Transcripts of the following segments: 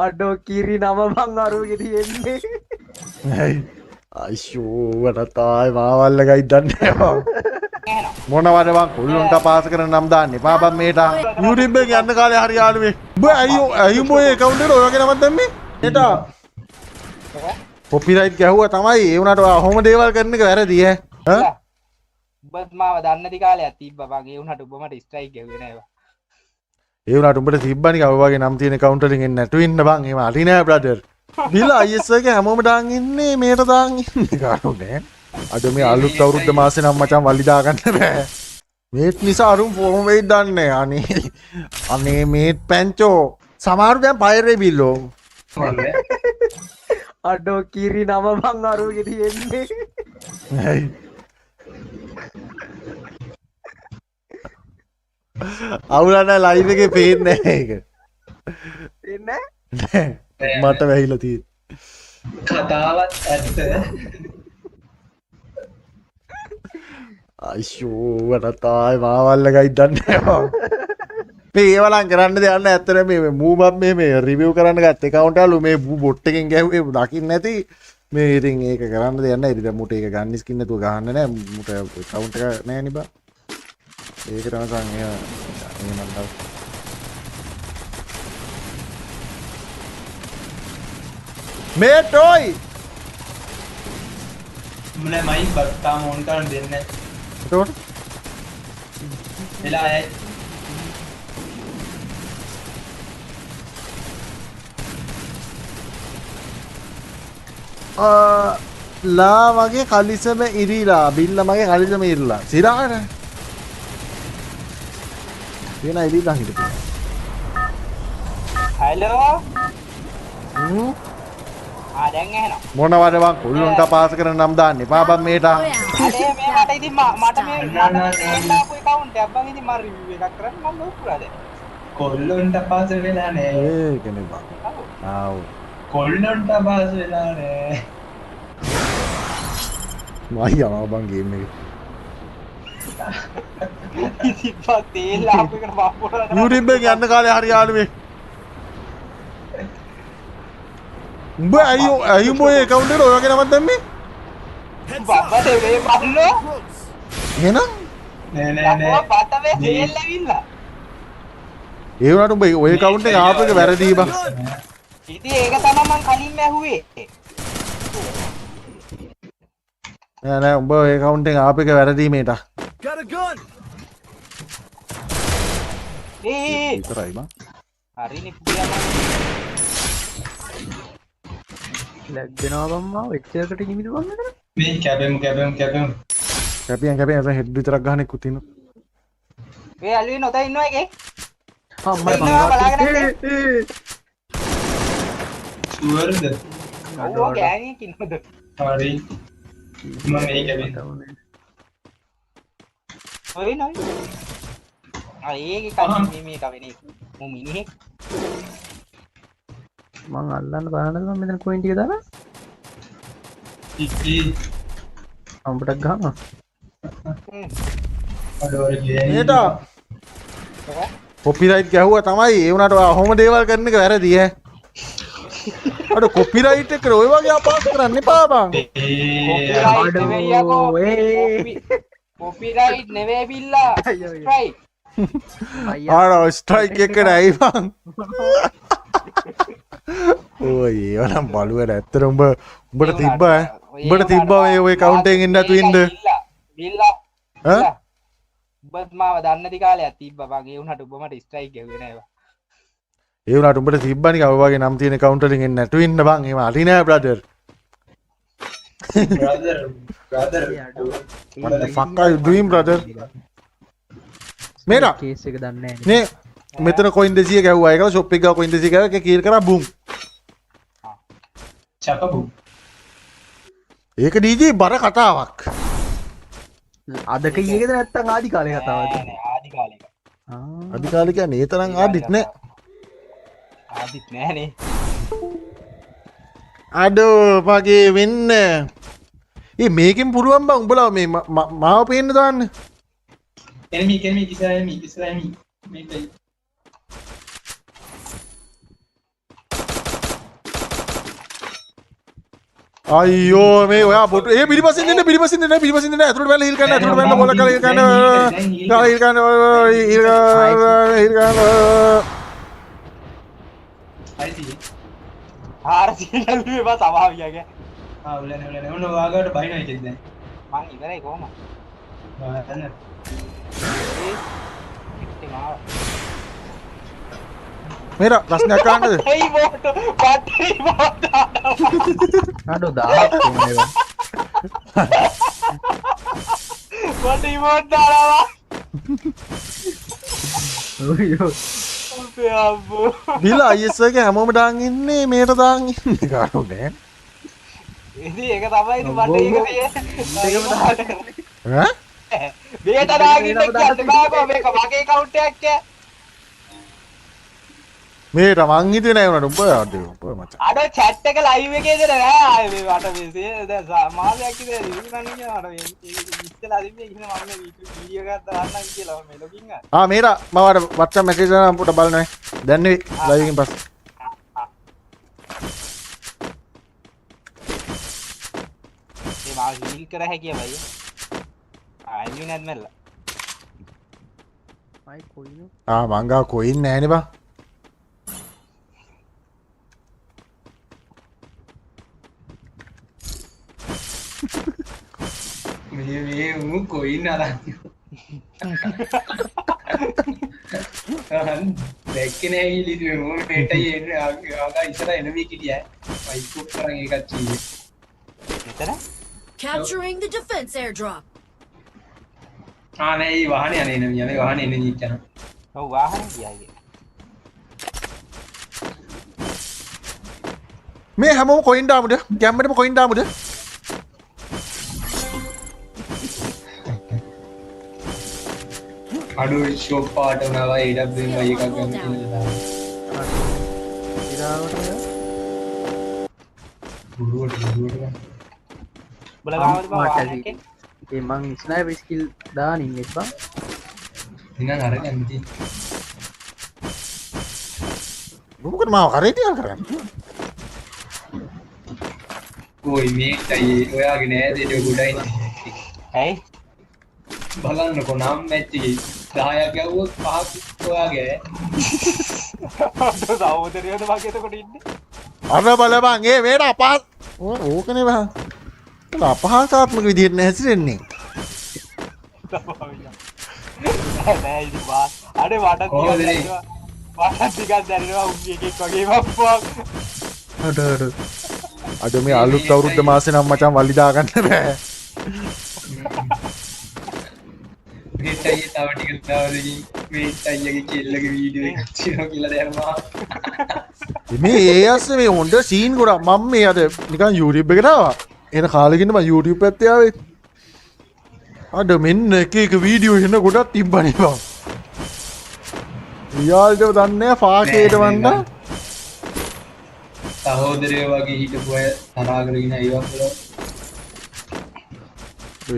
අඩෝ කිරි නම බං අරුගේ තියෙන්නේ. ඇයි අයිෂෝ වටත් ආයේ මාවල්ල ගයි දන්නේ නෑ බං. මොනවද බං කොල්ලොන්ට පාස කරන නම් දාන්න එපා බං මේට. YouTube එකෙන් යන්න කාලේ හරි යාළුවේ. උඹ ඇයි ඇයි උඹ ඔය ඇකවුන්ට් එකට ඔය වගේ නමක් දැම්මේ? මේට කොපිරයිට් ගැහුවා තමයි. ඒ වුණාට ඔයා ඔහොම දේවල් කරන එක වැරදි ඈ. ඈ උඹත් මාව දන්නේ නැති කාලයක් තිබ්බා බං. ඒ වුණාට උඹ මට ස්ට්‍රයික් ගැහුවේ නෑ බං. ඒ වුණාට උඹට තිබ්බා නිකන් ඔය වගේ නම් තියෙන ඇකවුන්ට් වලින් එන්නේ නැතුව ඉන්න බං. එහෙම හරි නෑ බ්‍රදර්. බිලා IS එකේ හැමෝම දාන් ඉන්නේ මේට දාන් ඉන්නේ කාටෝ නෑ. අද මේ අලුත් අවුරුද්ද මාසේ නම් මචං වලි දාගන්න බෑ. මේත් නිසා අරුන් ෆෝම් වෙයි දන්නේ. අනේ අනේ මේත් පැංචෝ. සමහරු දැන් පයරේ බිල්ලෝ. අඩෝ කිරි නම බං අරුගේ තියෙන්නේ. ඇයි අවුල නෑ ලයිව් එකේ පේන්නේ නෑ ඒක. පේන්නේ නෑ. මට වැහිලා තියෙන්නේ. කතාවත් ඇත්ත. අයිෂෝ වටත් ආයේ මාවල්ල ගයි දන්නේ නෑ බං. මේ ඒවා නම් කරන්න දෙයක් නෑ ඇත්තටම. මේ මූ මම මේ රිවිව් කරන්න ගත්ත ඇකවුන්ට් එකලු මේ බොට් එකෙන් ගැහුවේ දකින්න නැති. මේ ඉතින් ඒක කරන්න දෙයක් නෑ. ඉතින් දැන් මුට ඒක ගන්න ස්කින් නැතුව ගහන්න නෑ. මුට ඇකවුන්ට් එක නෑ නේ බං. ඒක තමයි එයා එහෙම නම් මේ ටොයි මුල මයික් බක් තාම ඕන් කරන්න දෙන්නේ නැහැ. එතකොට වෙලා ඇයි ලා වගේ කලිසම ඉරිලා බිල්ල මගේ කලිසම ඉරිලා සිරාට වෙන ඉරිලා හිටපු. හැලෝ ආ දැන් ඇහෙනවා. මොනවද බං කොල්ලොන්ට පාස කරන නම් දාන්න එපා බං මේට. අනේ මේ මට ඉතින් මට මේ මට ආපු ඇකවුන්ට් එකක් බං. ඉතින් මම රිවිව් එකක් කරන්න මම ලොකුලා දැන්. කොල්ලොන්ට පාස වෙලා නෑ. ඒකනේ බං. ආව් කොල්ලොන්ට පාස වෙලා නෑ. මයි යනවා බං ගේම් එකේ. ඉතින් බං තේල් ආපු එකට බං පොරලා YouTube එකෙන් යන්න කාලේ හරි යාළුවේ. උඹ ඇයි ඇයි උඹ ඔය ඇකවුන්ට් එකට ඔය වගේ නමක් දැම්මේ? බබ්බා මේ බල්ලෝ. එහෙනම් නෑ නෑ නෑ පත මේ තේල් ඇවිල්ලා. ඒ වුණාට උඹ ඔය ඇකවුන්ට් එක ආපු එක වැරදි බං. ඉතින් ඒක තමයි මං කලින්ම ඇහුවේ. නෑ නෑ උඹ ඔය ඇකවුන්ට් එක ආපු එක වැරදි මේට. ඒ ඒ විතරයි බං. හරිනේ පුතියා මං. ලැග් වෙනවා බං මාව එච්චරකට නිමිද බං මෙතන. මේ කැපෙමු කැපෙමු කැපෙමු. කැපියන් කැපියන් අර හෙඩ් විතරක් ගහන එක්කුත් ඉන්නවා. ඒ අලුවේ නොතේ ඉන්නවා එකේ. අම්මා බං බලාගෙන ෂුවර්ද? ඔව් ගෑණියෙක් ඉන්නවද? හරි. මම මේ කැපෙන්න. ඔය නෝයි. ආ ඒකේ කලින් මේ මේක වෙන්නේ. මු මිනිහෙක්. මං අල්ලන්න බලන්නද මං මෙතන කොයින් ටික දාලා? ඉති අම්බටක් ගහනවා. අඩෝ අර ගෑණි. මේට කොපිරයිට් ගැහුවා තමයි. ඒ වුණාට ඔයා ඔහොම දේවල් කරන එක වැරදි ඈ. අර කොපිරයිට් එකට ඔය වගේ අපහාස කරන්න එපා බං. කොපිරයිට් නෙවෙයි යකෝ. කොපිරයිට් නෙවෙයි බිල්ලා. ස්ට්‍රයික්. අර ස්ට්‍රයික් එකට ඇයි බං? ඔය ඒවා නම් බලුවට ඇත්තට උඹ උඹට තිබ්බා ඈ. උඹට තිබ්බා මේ ඔය ඇකවුන්ට් එකෙන් එන්න නැතුව ඉන්න. බිල්ලා ඈ උඹත් මාව දන්නේ නැති කාලයක් තිබ්බා බං. ඒ වුණාට උඹ මට ස්ට්‍රයික් ගැහුවේ නෑ බං. ඒ වුණාට උඹට තිබ්බා නිකන් ඔය වගේ නම් තියෙන ඇකවුන්ට් වලින් එන්න නැතුව ඉන්න බං. එහෙම හරි නෑ brother. Brother brother What the fuck are you doing brother? මේરા කේස් එක දන්නේ නෑ නේ මෙතන කොයින් 200 ගැහුවා. ඒකල ෂොප් එක ගාව කොයින් 200 ගැහුවා. ඒක කීර් කරා බුම්. චකබු. ඒක DJ බර කතාවක්. අදක ඊයේද නැත්තම් ආදි කාලේ කතාවද? නෑ නෑ ආදි කාලේ. ආදි කාලේ කියන්නේ ඒ තරම් ආදිත් නෑ. ආදිත් නෑනේ. අඩෝ මගේ වෙන්න. ඒ මේකෙන් පුළුවන් බං උඹලා මේ මාව පේන්න දාන්න. එනිමි එනිමි ඉස්සරහ එනිමි ඉස්සරහ එනිමි මේකයි. අයියෝ මේ ඔයා බොටු ඒ පිටිපස්සෙන් දෙන්න පිටිපස්සෙන් දෙන්න පිටිපස්සෙන් දෙන්න ඇතුළට බැලලා හීල් කරන්න ඇතුළට බැලලා බෝල කරලා හීල් කරන්න හීල් කරන්න හීල් කරන්න හීල් කරන්න අයිති 400 ගැලුවේ බා සමාවියගේ. ආ උලනේ උලනේ ඔන්න ඔයාගාවට බහිනවා එකෙක් දැන්. මං ඉවරයි කොහොම? බලන්න. ඒ ඉතින් ආවා. මේර ප්‍රශ්නයක් අහන්නද? ඒ බෝට් පට්ටි බෝට් අඩෝ 1000ක් වුණා ඒවා. පට්ටි බෝට් දානවා. ඔයෝ අපේ අම්බෝ. බිලා IS එකේ හැමෝම දාන් ඉන්නේ මේට දාන් ඉන්නේ කාටුනේ. ඉතින් ඒක තමයි ඉතින් මට ඒක දෙකම දාන්න. ඈ? මේට දාන් ඉන්න කියන්නේ බෑ මේක මගේ ඇකවුන්ට් එකක් ඈ. මේට මං හිතුවේ නෑ උනාට උඹ අඩේ උඹ මචං. අඩෝ චැට් එක ලයිව් එකේ දෙන නෑ ආයේ මේ මට මේ දැන් මාසයක් ඉඳලා රිවිව් කරන්න කියලා මට මේ ඉස්සෙල්ලා තිබ්බේ ඉතින් මම මේ වීඩියෝ එකක් දාන්නම් කියලා මේ ලොගින් ආ. ආ මේර මම අර WhatsApp message දානවා පොඩ බලන්න නේ. දැන් නෙවෙයි ලයිව් එකෙන් පස්සේ. ඒ මාව හීල් කර හැකිය බයි. ආ එන්නේ නැත් මැල්ල. මයි කොයින ආ මං ගාව කොයින් නෑනේ බං. මේ මේ ඌ කොයින් අරන් අහන් දැක්කේ නෑ ඊළි මූ මේටයි එන්නේ ආගා ඉස්සර එනමි හිටියා මයික් ඔෆ් කරන් ඒකත් චීයේ මෙතන Capturing the defense airdrop. ආ නෑ ඒ වාහනේ යන්නේ එනමි යන්නේ වාහනේ එනමි යනවා. ඔව් වාහනේ ගියා ඒක. මේ හැමෝම කොයින් දාමුද? ගැම්මටම කොයින් දාමුද? අඩු ෂොප් පාට වුණා වයි AWM වයි එකක් ගන්න කියලා ඉරාවට බුරුවට බුරුවට ගන්න. උඹලා ගාවද බං වාහනයක් එන්නේ? ඒ මං ස්නයිපර් ස්කිල් දාන ඉන්නේ බං. නිකන් අරගෙන ඉතින්. මොකද මාව කරේ තියන් කරන්නේ? ඔයි මේකයි ඔයාගේ නෑ දෙඩ ගොඩයි. ඇයි? බලන්නකො නම් මැච් එකේ 10ක් ගැව්වොත් පහක් ඔයාගේ ඈ. අඩෝ සහෝදරයෝද මගේ එතකොට ඉන්නේ? අර බලපන් ඒ මේට අපහාස ඕකනේ බං. අපහාසාත්මක විදිහට නෑ හැසිරෙන්නේ. නෑ ඉතින් බා අනේ මට ටිකක් දැනෙනවා උන් එකෙක් වගේ බප්පා. අඩෝ අඩෝ අඩෝ මේ අලුත් අවුරුද්ද මාසේ නම් මචං වලි දාගන්න බෑ. මේ අයියේ තව ටික දවසකින් මේ අයියගේ කෙල්ලගේ වීඩියෝ එකක් තියෙනවා කියලා දැම්මා. මේ ඒ ඇස්සේ මේ හොඳ සීන් ගොඩක් මම මේ අද නිකන් YouTube එකට ආවා. එන කාලෙකින් මම YouTube පැත්තේ ආවේ. අඩ මෙන්න එක එක වීඩියෝ එන ගොඩක් තිබ්බනේ බං. රියාලිටිව දන්නේ නෑ ෆාකේට වන්දා. සහෝදරයෝ වගේ හිටපු අය තරහා කරගෙන ඒවා වල.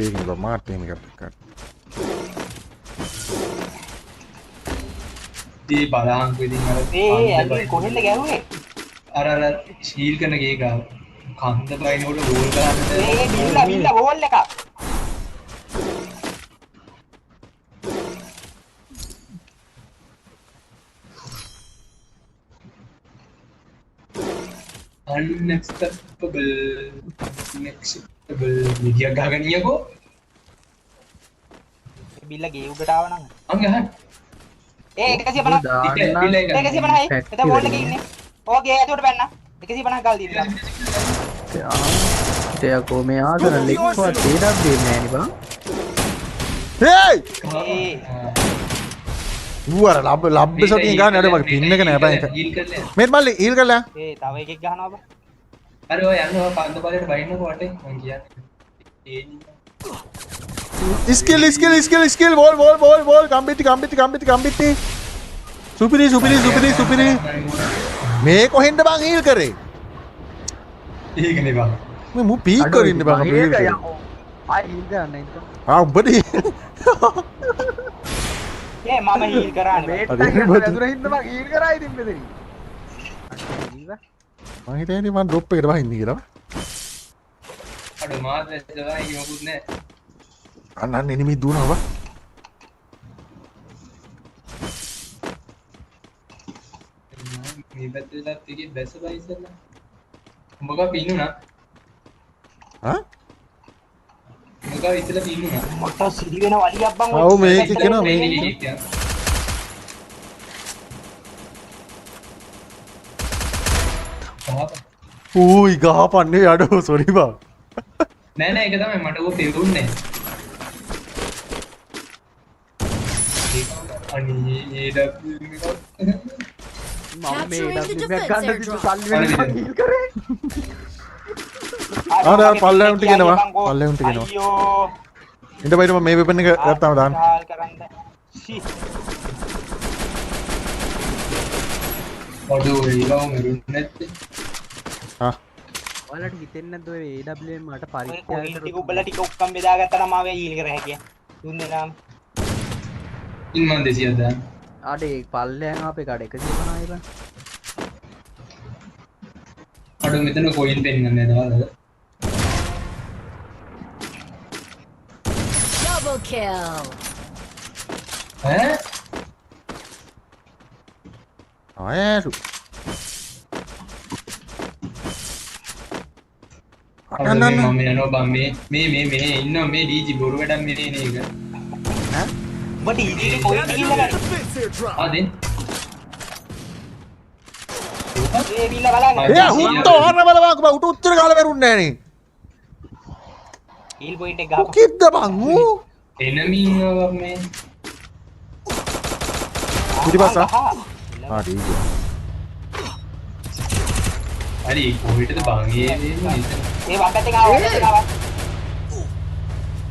ඒක නේ මාත් එහෙම එකක් දැක්කා. ඒ බලහන්කෝ ඉතින් අර ඒ කොහෙන්ද ගැහුවේ? අර අර ෂීල් කරන ගේ ගාව. කන්ද බයිනකොට ගෝල් ගහන්න ඒ බිල්ලා බිල්ලා බෝල් එකක්. Unacceptable unacceptable විදියක් ගහගෙන ඉයකෝ. බිල්ලා ගේ උඩට ආව නම් අං ගහන්න. ඒ 150 150යි. එතන බෝල් එකේ ඉන්නේ. ඔය ගේ ඇතුළට පැන්න. 150 ගල් දීලා. ටයකෝ මේ ආසන ලෙක්වත් AWM නෑ නේ බං. හේයි ඌ අර ලබ් ලබ් සතියෙන් ගන්න අර මගේ පින් එක නෑ බං එක. හීල් කරලා මේ මල්ලි හීල් කරලා. ඒ තව එකෙක් ගහනවා බං. අර ඔය යන්න ඔය කන්ද පාලයට බහින්නකෝ වටේ මං කියන්නේ. ඒ skill skill skill skill ball ball ball ball කම්බිටි කම්බිටි කම්බිටි කම්බිටි සුපිරි සුපිරි සුපිරි සුපිරි මේ කොහෙන්ද බං හීල් කරේ? ඒකනේ බං. මේ මු පීක් කරින්න බං අපි හීල් කරේ. ආයි හීල් කරන්න ඉතින්. ආ උඹට ඒ මම හීල් කරානේ. මේට් එක වැදුර හින්දා මං හීල් කරා ඉතින් මෙතනින්. මං හිතන්නේ මං ඩ්‍රොප් එකට වහින්නේ කියලා. අඩෝ මාත් වැස්සවා ඒක මොකුත් නෑ. අන්න අන්න එනිමි දුවනවා බා. මේ පැත්තට එකේ බැස බයි ඉස්සෙල්ලා. උඹ ගා පින්නුණා. ආ? උඹ ගා ඉස්සෙල්ලා පින්නුණා. මට සිරි වෙන වලියක් බං ඔය. ඔව් මේක කියනවා මේක. ඌයි ගහපන්නේ අඩෝ සෝරි බං. නෑ නෑ ඒක තමයි මට ඕක තේරුන්නේ නෑ. අනේ ඒ ඩබ්ලිව් එකක්. මම මේ ඩබ්ලිව් එකක් ගන්න තිබ්බ සල්ලි වෙනකන් හීල් කරේ. ආ අර පල්ලෙහුන් ටික එනවා. පල්ලෙහුන් ටික එනවා. අයියෝ. ඉන්න බයිට මම මේ වෙපන් එක ගත්තාම දාන්න. අඩෝ ඒවම මරුන්නේ නැත්තේ. ආ ඔයාලට හිතෙන්නේ නැද්ද ඔය AWM මට පරිත්‍යාග කරොත් ටික උඹලා ටික ඔක්කොම බෙදාගත්තා නම් ආවේ හීල් කර හැකිය. තුන් දෙනාම. ඉන් මන් 200ක් දාන්න. අඩේ පල්ලෙන් ආපේ කඩ 150යි බං. අඩෝ මෙතන කොයින් පෙන්වන්නේ නැහැ දාලා. Double kill. ඈ? ආයරු. අන්න අන්න මම යනවා බං මේ මේ මේ මේ ඉන්නවා මේ ඩීජි බොරු වැඩක් මේ නේ එක. ඈ? උඹ ඩීජි එකේ කොයින් ගිහිල්ලා ගන්න. ආ දෙන්න. ඒ බිල්ල බලන්න. ඒ උන්ට ඕන බලපන් බං උට උච්චර කාලා මැරුන්නේ නෑනේ. හීල් පොයින්ට් එක ගහපන්. මොකෙද්ද බං ඌ? එනමි ඉන්නවා බං මේ. පිටිපස්ස ආ ඩීජි. හරි කොහෙටද බං ඒ වෙන්නේ? ඒ වම් පැත්තෙන් ආවා වම් පැත්තෙන් ආවා.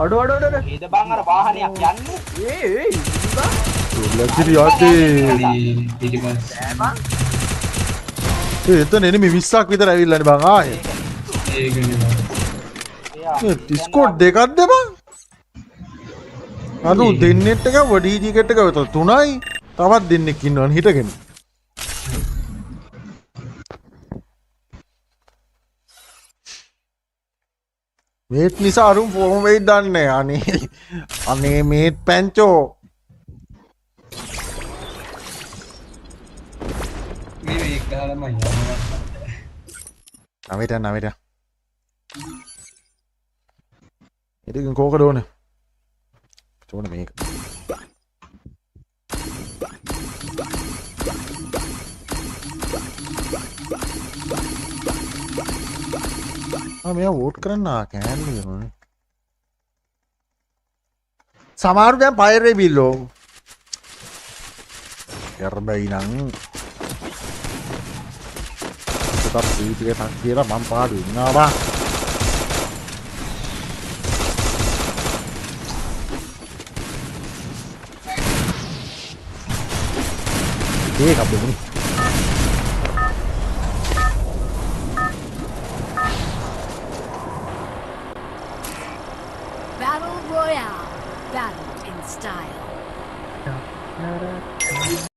අඩෝ අඩෝ අඩෝ. ඒද බං අර වාහනයක් යන්නේ. ඒ ඒ බං. ලක්ෂරි යටේ. පිටිපස්ස. නෑ බං. ඒ එතන එනිමි 20ක් විතර ඇවිල්ලානේ බං ආයේ. ඒකනේ බං. ඒ ඩිස්කෝඩ් දෙකක්ද බං? අර දෙන්නෙත් එක ඩීජී කෙට් එක විතර තුනයි. තවත් දෙන්නෙක් ඉන්නවනේ හිටගෙන. මේත් නිසා අරුන් ෆෝම් වෙයි දන්නේ අනේ අනේ මේත් පැංචෝ මේ මේක ගහලා මං යනවා. නවයට නවයට ඉතින් කෝකද ඕනේ ඕනේ මේක. ආ මෙයා වෝට් කරන්න ආ කෑල්ල ඕනේ. සමහරු දැන් පයරේ බිල්ලෝ. කරබයි නම් එකක් සීට් එකක් කියලා මං පාඩු ඉන්නවා බා. ඒක අපේ Battle Royale. Battle in style.